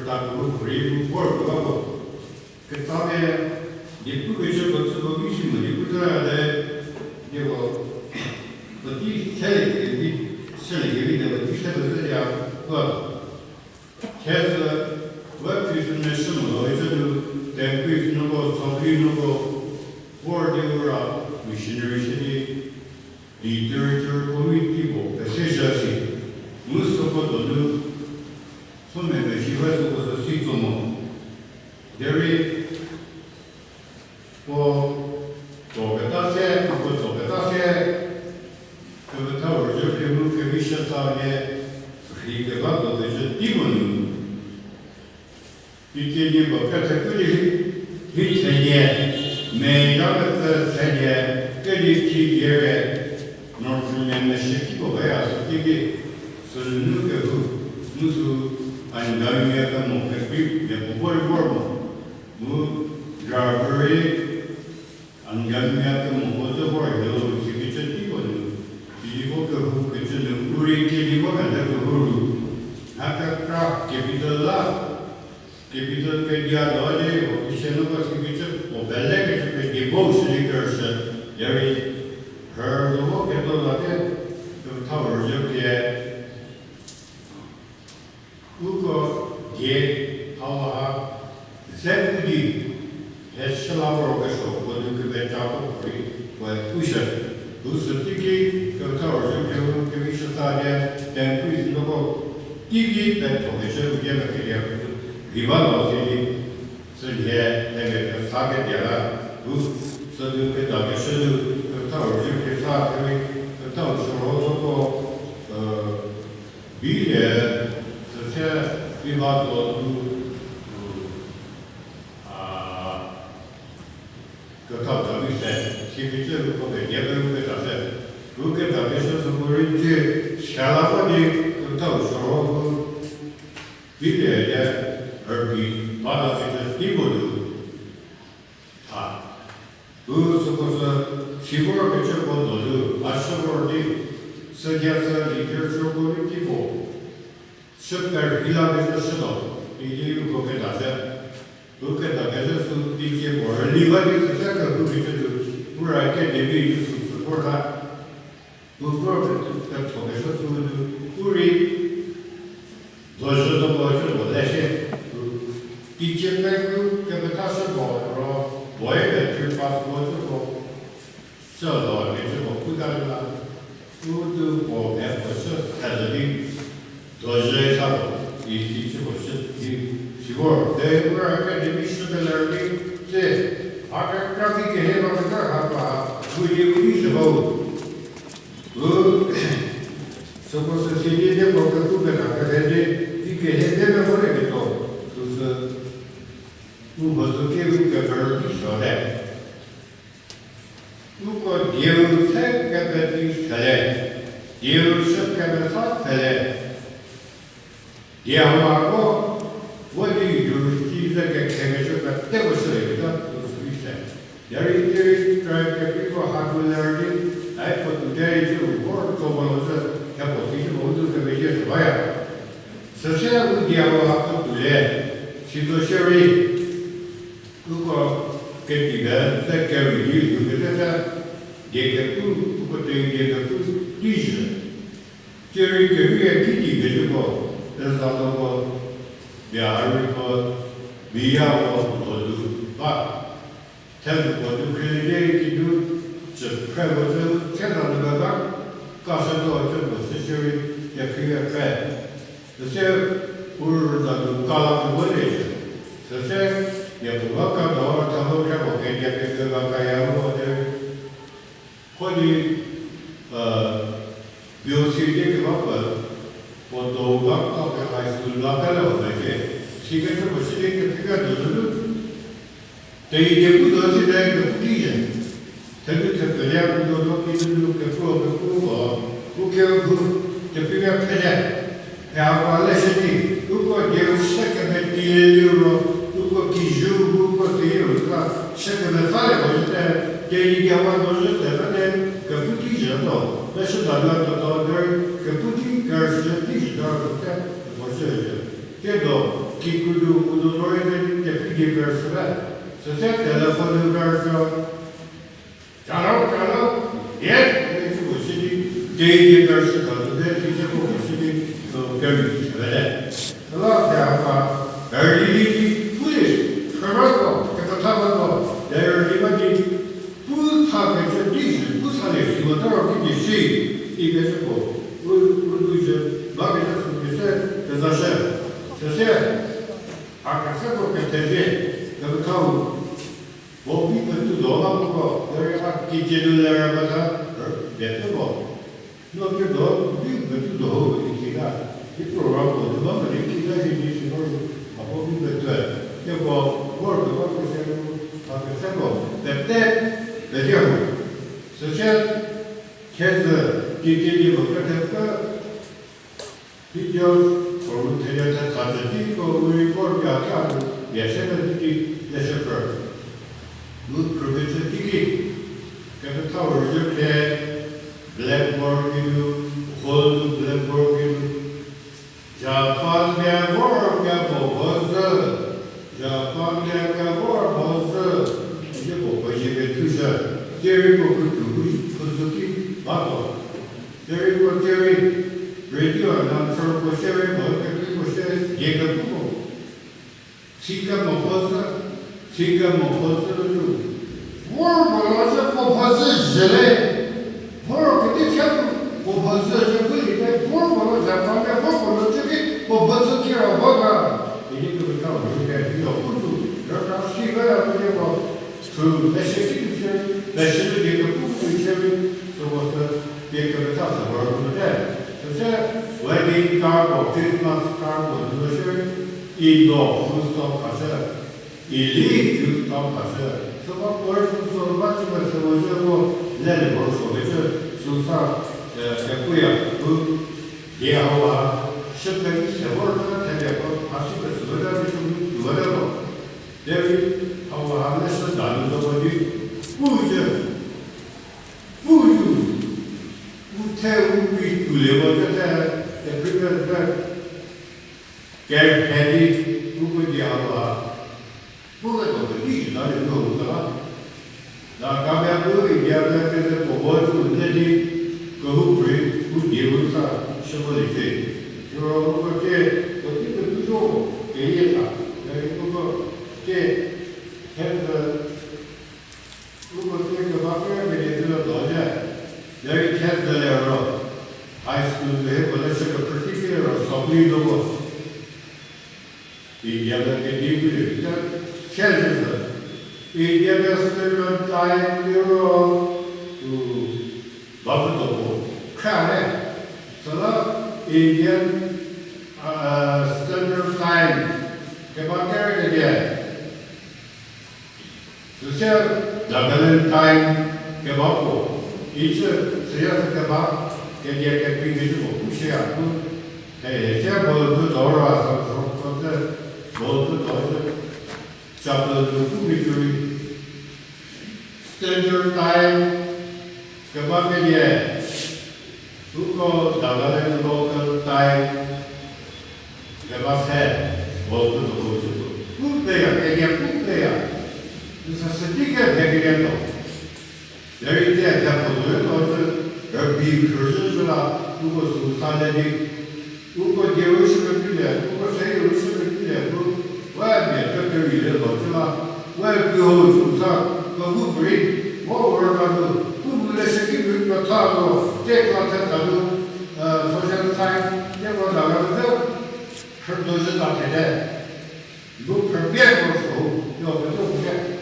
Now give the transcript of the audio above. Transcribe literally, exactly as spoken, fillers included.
Kekra kehou khorei mu vor kebako. Kekra ke, diepu kecü puo tsüko ki si mo diepu tsa de, dieko, puotei selie kevi, selie kevi de puotei se pezü ya, puo. Thie sü, we Christian mission lo icü nu, Tenkrist nuko, Chokri nuko, vor di ura, missionary se di, literature committee puo peseshü si, mu süko donu, so me mesi we süko sü si tso mo. Derei, puo tsoketa se, puo tsoketa se, kepethau rüzhü pie mu kevi shüsa nie, rhi keba puo kecü tei puo nu. Teicie nie puo kethepfü di, hi thenie, me ya kepfü thenie, kedi thie die re, Northern mia meshü ki puo baya sü tei di, sünunu kehou, mu sü Angamia kemo kekrei mia puo vor rei vor mo, mu driver rei Angamia kemo puo zü vor hie lo sikecü tei puo nu, sidi vo kehou kecü nu u rei kedi vo kele kehou ru, mha kekra capital la, capital pedia lo di official nuko sikecü puo pelekecü pedi vo sidi kerüshü, derei, rhü zo vo kedo la te, kepethau rüzhü pie, uko die hau ha ze pu di, he shüla vor kesuo puo nu kepecako puorei puoe pushü. U sü teiki kepethau rüzhü pie u kevi shüsa die, Tenkrist nuko, teiki petho kecü u die mekelie rhi ba lo sidi, sünhie themia kesa kedia la, u sünu kedakeshü nu kepethau rüzhü pie sa kerei, kepethau shürho zoko, bile, süse, vi ba zo nu, a, kepethau ta vi se, sikecü uko pediakeru keta se, u kedakeshü süko rei cie, siala ko di kepethau shürho nu, bile ye, rübei, ba lakecü tei puo nu. Tha. U süko sü, si vorkecüko donu, a shü vor di, südia sü literature committee puo, shü perhei lakecü shütuo, idi uko kedazhü. U kedakecü sü teicie puo rüli ba di süse kehou kecü nu, u ra kedemi di sü sü vor tha. U vor kethokeshü sü nu, u rei dozhü dopuo cü puo le sie, u teicie peku kepethashü puo ro, puoe kecü pass puo cü puo, cü zo kecü puo puta la, u nu puo mhe puo shü se zo di, dozhü sa puo, idi cü puo shü di, si vor, de u ra kedemi shü keler di, se, a kekra vi kehie ba kekra ha pa, u di u di se ba u. U, süko sü sidi die puo kepu keta kere di, vi kehie de me vorlieketuo, süsü, u mhodzü ki u keperü di suote. Uko dieu se kepe di sele, dieu shü kepe sa sele. Die hako, vo di university ze kekhekeshü peteko shülieketa u sü se. Derei derei tribe kekreiko hakoler di, ai puo tuo derei cü vor tso ba lo zü, khepuo si cü puo u nu kemezhie sü baya. Süse u die hako hako tuolie, si zo shierei, uko kedibe ze kerei di lhou kete se, die kepu, uko tei die kepu, tei zhü. Tsierei kerie kidi kecüko, tezatuoko, bia hariko, biyako, lhodu ba. Themvüko nu khrieliecie kinu, cü phreko cü, thetatuo ba, kashütuo cü puo sü shierei, kekhrie phre. Süse, u rüzanu kala tuo lie cü. Süse, miapuo ba kado, thabo phreko kedia kekü ba kaya ro de. Khodi, uh, B O C de keba puo, puo do ba kake high school la kele ho mecie. Sikecü puo sidi kephika do zhü nu. Teidie pu do sidi kepu di zhü. Thenu thepele pu do do ki zhü nu kepu kepu ho. Pu ke pu, kepu ke phele. Hie hako leshü di, uko dieu shü kemeti liro, uko kijü, uko teiu ka, shü kemeta le ko jüte, teidie hako do zhü te ba le, kepu di zhü to, leshü da la to to der, kepu di kerüzhü di zhü to te, ko zhü zhü. Te do, Kikru nu kudo lori ze kepi di verse le. Süse telephone nu verse. Chalo, chalo. Yes, yes, süko sidi. Dei di verse ka tu de, sidi süko sidi. So, very easy, right? Süla, ya, ma, very easy, foolish. Khraba ko, kepetha ko, very easy, pu tha kecü di shi, pu tha le shi, mo taro ki di shi, ikecü ko, u, u du shi, ba kecü sü kese, kezashü, sese, a kese ko ketheze, kepethau, bo bi petu do ba ko, derei a kicenu le ra ba tha, er, bete ko. No kedo, bi petu do ho, ikila, ki program ko, du ba mari kila shi di shi ho, a bo bi petu, keko, vor keba ko se, a kese ko, bete, bete ho. Süsie, Thezü, kikidi ko kethepfü, video, program thezü thetha thetiko, u report ya ka, ya se na tiki, ya se per. Mu program thetiki, kepethau rüzhü khe, blackboard geinu, hall nu blackboard geinu, Japan mia vor mia puo vo zhü, Japan mia mia vor vo zhü, isi puo puo zie methushü, derei puo khutu pu, khutu ki ba tuo. Derei puo derei radio announcer puo shierei mo, kekreiko shie, die kepu mo. Sikemo puo zhü, sikemo puo zhü nu. Vor puo lo zhü puo puo zhü zhü le. Vor kedi cha puo puo zhü zhü pu di pe, vor puo lo Japan mia vor puo lo zhü ki puo puo zhü ki ra ba ga. Idi kepethau rüzhü khe, yo pu zhü, raka si ba ya pu die puo. Sü, mese ki nu shierei, mese nu die kepu nu shierei, süko sü, die kepethau sü vor nu te. Süse, wedding card puo, Christmas card puo nu shierei, Indo full stop khashü, ili full stop khashü. Süko chorus full stop ba chü ba süko zhü ko le le vor so kecü süsa, eh, kepuya pu die hau ha, shü pe se vor ta thele ko, a shü pe sü ta di shü pu tuo le ko. Derei hau ha le shü da nu zo ko di, pu zhü, pu zhü, u the u pi tuo le ko zhü the, the previous verse. Kerhe di, uko di hau ha, pu ketuo kedi zhü ta le no u ta. Da kamia pu India mia keze puo vo zhü le di, kehoupuorei u die u sa shü vo liecie. Siro uko tie, puo ti kepu zo, keyie ta, derei uko tie, thezü, uko tie keba kere kenie zhü lo do zhie, derei thezü le ro, high school nu hieko le shü kephrütiki ro, supply do ko. India mia kedi pu le ta, thezü sü. India mia standard time liro, u, ba pu do ko, khra le. Süla Indian, uh, standard time keba kere kenie. Süsie Nagaland time keba puo, icü süya sü keba, kenie kekrei kecü puo pu shüya pu, he, he, sie ball pu do ra sa so, so se, ball pu do se, chapel nu pu kecü rei, standard time keba kenie, uko Nagaland local time keba se, ball pu do ko zhü ko. Pu peya, kenie pu peya. N sa südi ke kenie to. Derei tie dia puo zhü to zhü, rugby khrü zhü zhü la, uko sü sa le di. Uko die u shü pevi le, uko se u shü pevi le, u, we mia pe kerei le lo zhü la. We kehou sü sa, kehoupuorei, vo u rüna nu, u nu le shü ki nu petha zo, tie kla the ta nu, eh, social science, tie kla ta nu zhü, khrü do zhü ta thete. Lu phrüpie ko so, yo, peto pie.